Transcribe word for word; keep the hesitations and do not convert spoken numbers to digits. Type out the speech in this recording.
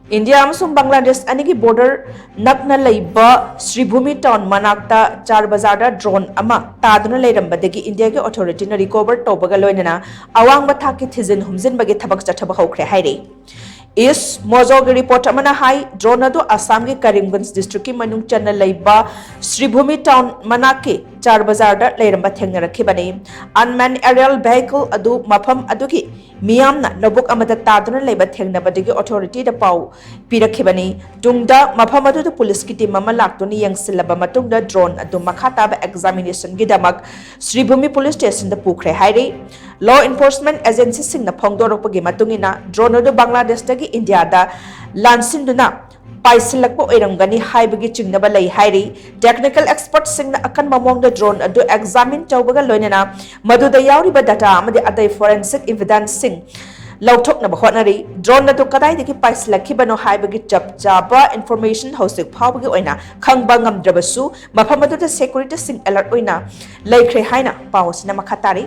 India ꯑꯃꯁꯨꯡ ꯕꯪꯒ꯭ꯂꯥꯗꯦꯁ ꯑꯅꯤꯒꯤ border ꯅꯛꯅ ꯂꯩꯕ ꯁ꯭ꯔꯤꯚꯨꯃꯤ ꯇꯥꯎꯟ ꯃꯅꯥꯛꯇ ꯆꯥꯔ ꯕꯖꯥꯔꯗ ꯗ꯭ꯔꯣꯟ ꯑꯃ ꯇꯥꯗꯨꯅ ꯂꯩꯔꯝꯕꯗꯒꯤ ꯏꯟꯗꯤꯌꯥꯒꯤ ꯑꯣꯊꯣꯔꯤꯇꯤꯅ ꯔꯤꯀꯣꯚꯔ ꯇꯧꯕꯒ ꯂꯣꯏꯅꯅ ꯑꯋꯥꯡꯕ ꯊꯥꯛꯀꯤ ꯊꯤꯖꯤꯟ ꯍꯨꯝꯖꯤꯟꯕꯒꯤ ꯊꯕꯛ ꯆꯠꯊꯕ ꯍꯧꯈ꯭ꯔꯦ ꯍꯥꯏꯔꯤ꯫ ꯏꯁ ꯃꯣꯖꯣꯒꯤ ꯔꯤꯄꯣꯔꯠ ꯑꯃꯅ ꯍꯥꯏ, ꯗ꯭ꯔꯣꯟ ꯑꯗꯨ ꯑꯁꯥꯝꯒꯤ ꯀꯔꯤꯝꯒꯟꯖ ꯗꯤꯁꯇ꯭ꯔꯤꯛꯀꯤ ꯃꯅꯨꯡ ꯆꯟꯅ ꯂꯩꯕ ꯁ꯭ꯔꯤꯚꯨꯃꯤ ꯇꯥꯎꯟ ꯃꯅꯥꯛꯀꯤ ꯆꯥꯔ ꯕꯖꯥꯔꯗ ꯂꯩꯔꯝꯕ ꯊꯦꯡꯅꯔꯛꯈꯤꯕꯅꯤ꯫ ꯑꯟꯃꯦꯟ ꯑꯦꯔꯤꯌꯦꯜ ꯚꯦꯍꯤꯀꯜ ꯑꯗꯨ ꯃꯐꯝ ꯑꯗꯨꯒꯤ ꯃꯤꯌꯥꯝꯅ ꯂꯧꯕꯨꯛ ꯑꯃꯗ ꯇꯥꯗꯨꯅ ꯂꯩꯕ ꯊꯦꯡꯅꯕꯗꯒꯤ ꯑꯣꯊꯣꯔꯤꯇꯤꯗ ꯄꯥꯎ ꯄꯤꯔꯛꯈꯤꯕꯅꯤ꯫ ꯇꯨꯡꯗ ꯃꯐꯝ ꯑꯗꯨꯗ ꯄꯨꯂꯤꯁꯀꯤ ꯇꯤꯝ ꯑꯃ ꯂꯥꯛꯇꯨꯅ ꯌꯦꯡꯁꯤꯜꯂꯕ ꯃꯇꯨꯡꯗ ꯗ꯭ꯔꯣꯟ ꯑꯗꯨ ꯃꯈꯥ ꯇꯥꯕ ꯑꯦꯛꯖꯥꯃꯤꯅꯦꯁꯟꯒꯤꯗꯃꯛ ꯁ꯭ꯔꯤꯚꯨꯃꯤ ꯄꯨꯂꯤꯁ ꯁ꯭ꯇꯦꯁꯟꯗ ꯄꯨꯈ꯭ꯔꯦ ꯍꯥꯏꯔꯤ꯫ ꯂꯣ ꯏꯟꯐꯣꯔꯁꯃꯦꯟ ꯑꯦꯖꯦꯟꯁꯤꯁꯤꯡꯅ ꯐꯣꯡꯗꯣꯔꯛꯄꯒꯤ ꯃꯇꯨꯡ ꯏꯟꯅ ꯗ꯭ꯔꯣꯟ ꯑꯗꯨ ꯕꯪꯒ꯭ꯂꯥꯗꯦꯁꯇꯒꯤ ꯏꯟꯗꯤꯌꯥꯗ ꯂꯥꯟꯁꯤꯟꯗꯨꯅ ꯄꯥꯏꯁꯤꯜꯂꯛꯄ ꯑꯣꯏꯔꯝꯒꯅꯤ ꯍꯥꯏꯕꯒꯤ ꯆꯤꯡꯅꯕ ꯂꯩ ꯍꯥꯏꯔꯤ꯫ ꯇꯦꯛꯅꯤꯀꯦꯜ ꯑꯦꯛꯁꯄꯔꯠꯁꯤꯡꯅ ꯑꯀꯟꯕ ꯃꯑꯣꯡꯗ ꯗ꯭ꯔꯣꯟ ꯑꯗꯨ ꯑꯦꯛꯖꯥꯃꯤꯟ ꯇꯧꯕꯒ ꯂꯣꯏꯅꯅ ꯃꯗꯨꯗ ꯌꯥꯎꯔꯤꯕ ꯗꯥꯇꯥ ꯑꯃꯗꯤ ꯑꯇꯩ ꯐꯣꯔꯦꯟꯁꯤꯛ ꯏꯚꯤꯗꯦꯟꯁꯁꯤꯡ ꯂꯧꯊꯣꯛꯅꯕ ꯍꯣꯠꯅꯔꯤ꯫ ꯗ꯭ꯔꯣꯟ ꯑꯗꯨ ꯀꯗꯥꯏꯗꯒꯤ ꯄꯥꯏꯁꯤꯜꯂꯛꯈꯤꯕꯅꯣ ꯍꯥꯏꯕꯒꯤ ꯆꯞ ꯆꯥꯕ ꯏꯟꯐꯣꯔꯃꯦꯁꯟ ꯍꯧꯖꯤꯛ ꯐꯥꯎꯕꯒꯤ ꯑꯣꯏꯅ ꯈꯪꯕ ꯉꯝꯗ꯭ꯔꯕꯁꯨ, ꯃꯐꯝ ꯑꯗꯨꯗ ꯁꯦꯀ꯭ꯌꯨꯔꯤꯇꯤꯁꯤꯡ ꯑꯦꯂꯔꯠ ꯑꯣꯏꯅ ꯂꯩꯈ꯭ꯔꯦ ꯍꯥꯏꯅ ꯄꯥꯎ ꯑꯁꯤꯅ ꯃꯈꯥ ꯇꯥꯔꯤ꯫